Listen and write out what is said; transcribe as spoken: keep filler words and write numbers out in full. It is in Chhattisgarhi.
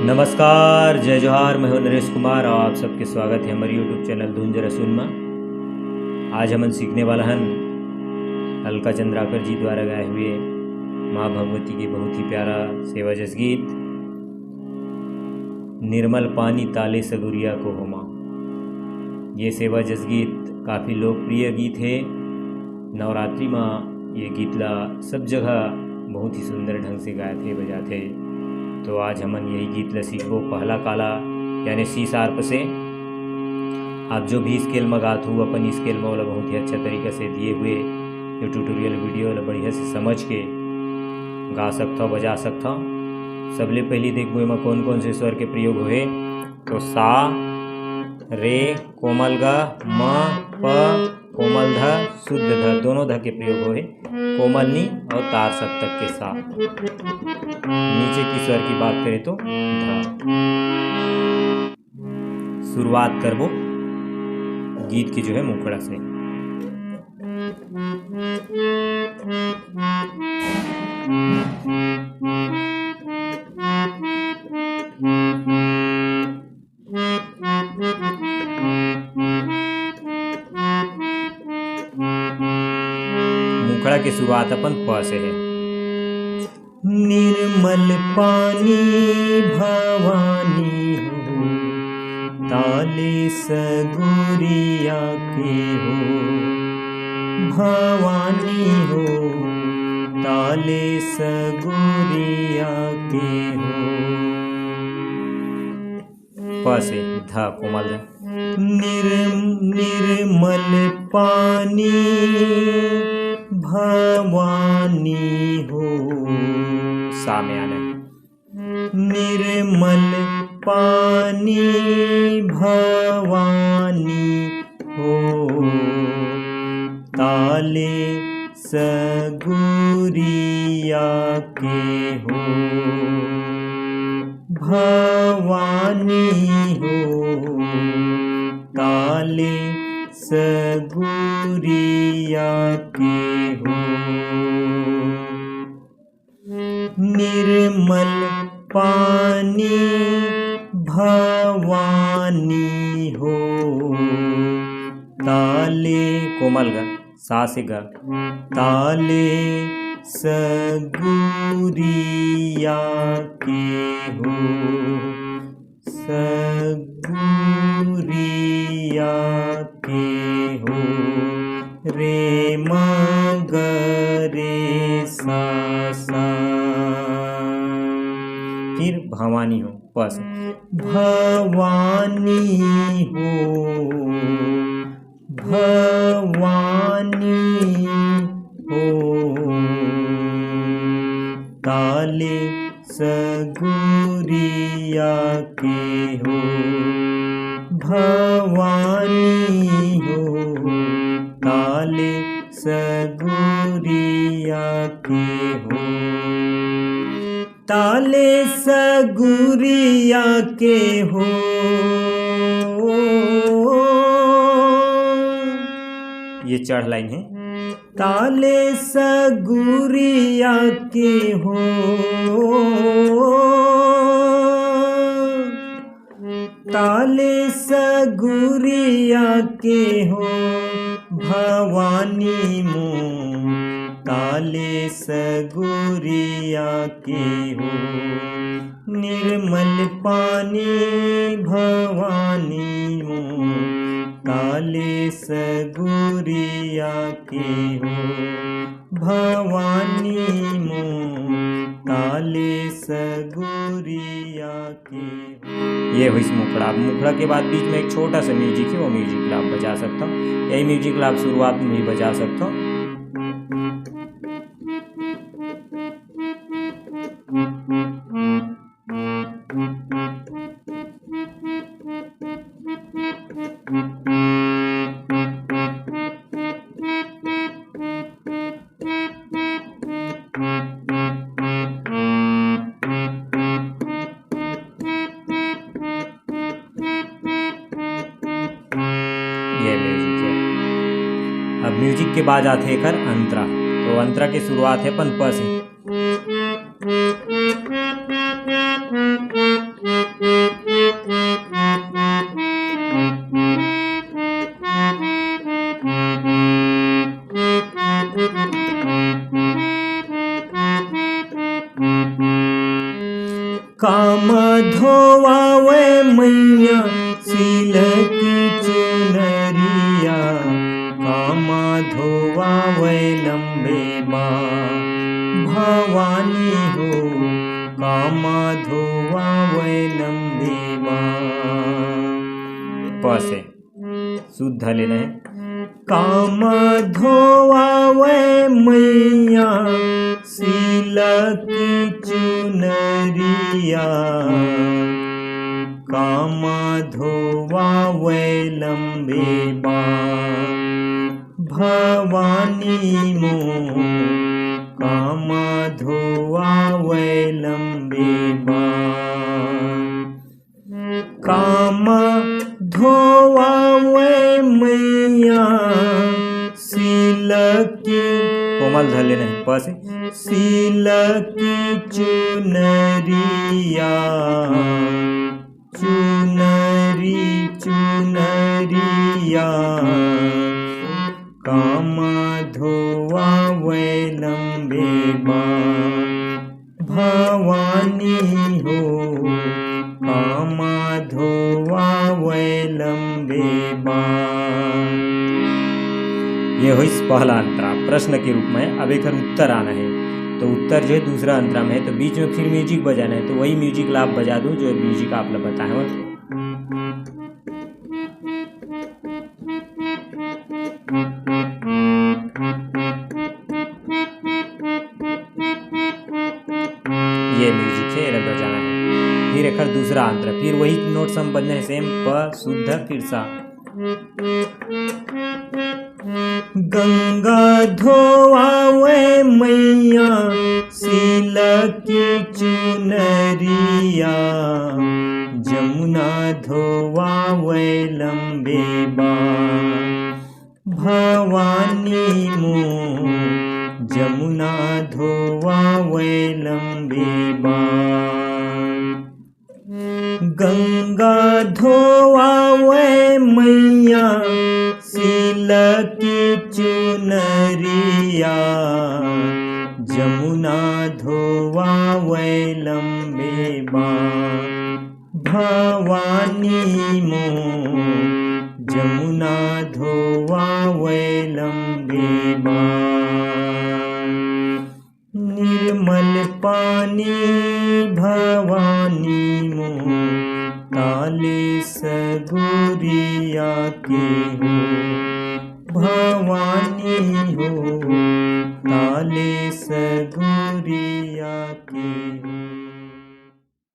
नमस्कार, जय जोहार, मैं हूं नरेश कुमार और आप सबके स्वागत है हमारे YouTube चैनल धुन जरा सुन मा। आज हमन सीखने वाला हन अलका चंद्राकर जी द्वारा गाए हुए माँ भगवती के बहुत ही प्यारा सेवा जस गीत, निर्मल पानी ताले सगुरिया को होमा। ये सेवा जस गीत काफ़ी लोकप्रिय गीत है। नवरात्रि मा ये गीत ला सब जगह बहुत ही सुंदर ढंग से गाए थे, बजाए थे। तो आज हमन यही गीत ला सीखबो पहला काला यानी सी शार्प से। आप जो भी स्केल मा गात हो, अपन स्केल मा ओला बहुत ही अच्छा तरीका से दिए हुए ये ट्यूटोरियल वीडियो ला बढ़िया से समझ के गा सकथव, बजा सकथव। सबले पहली देखबो एमा कौन कौन से स्वर के प्रयोग होए। तो सा, रे, कोमल ग, म, प, कोमल ध, शुद्ध ध, दोनों ध के प्रयोग होए। कोमल नी और तार सप्तक के सा। नीचे की स्वर की बात करें तो ध। शुरुआत करबो गीत के जो है मुखड़ा से। मुखड़ा के शुरुआत अपन प से है। निर्मल पानी भवानी हो, ताले सगुरिया के हो, भवानी हो, ताले सगुरिया के हो। प से ध कोमल ध। निर्म-, निर्मल पानी भवानी हो। सा में आना है। निर्मल पानी भवानी हो, ताले सगुरिया के हो, भवानी हो, ताले सगुरिया के हो। निर्मल पानी भवानी हो, ताले कोमल ग, सा से ग, ताले सगुरिया के हो, सगुरिया के हो, रे मा ग रे सा सा। फिर भवानी हो, प से। भवानी हो, भवानी हो, ताले सगुरिया के हो, भवानी हो, ताले सगुरिया के हो, ताले सगुरिया के हो। ये चढ़ लाइन है। ताले सगुरिया के हो, ताले सगुरिया के हो, भवानी मो, ताले सगुरिया के हो। निर्मल पानी भवानी मो, ताले सगुरिया के हो, भवानी मो, ताले सगुरिया के हो। ये होइस मुखड़ा। अब मुखड़ा के बाद बीच में एक छोटा सा म्यूजिक है, वो म्यूजिक ला आप बजा सकता हो। यही म्यूजिक ला आप शुरुआत में भी बजा सकता हो। ये म्यूजिक है। अब म्यूजिक के बाद आथे एकर अंतरा। तो अंतरा के शुरुआत है अपन प से। कामा धोवावय मैया सिलकी चुनरिया, कामा धोवावय लंबे बा भवानी हो, कामा धोवावय लंबे बा। प से शुद्ध लेना है। कामा धोवावय मैया सिलकी चुनरिया, कामा धोवावय लंबे बा भवानी मो, कामा धोवावय लंबे बा। कामा धोवावय मैया सिलकी, कोमल धर लेना है, प से। सिलकी चुनरिया, चुनरी चुनरिया, कामा धोवावय लंबे बा भवानी हो, कामा धोवावय लंबे बा। ये होइस पहला अंतरा प्रश्न के रूप में। अब एकर उत्तर आना है, तो उत्तर जो है दूसरा अंतरा में है, तो बीच में फिर म्यूजिक बजाना है, तो वही म्यूजिक ला आप बजा दो जो म्यूजिक आप ला बताए हो। ये म्यूजिक है, एला बजाना है। फिर एकर दूसरा अंतरा, फिर वही नोट से हम बजने हैं, सेम प शुद्ध, फिर सा। गंगा धोवावय मैया सिलकी चुनरिया, जमुना धोवावय लंबे बा भवानी मो, जमुना धोवावय लंबे बा। गंगा धोवावय मैया सिलकी चुनरिया, जमुना धोवावय लंबे बा भवानी मो, जमुना धोवावय लंबे बा। निर्मल पानी भवानी मो, ताले सगुरिया के हो भवानी हो, ताले सगुरिया के हो।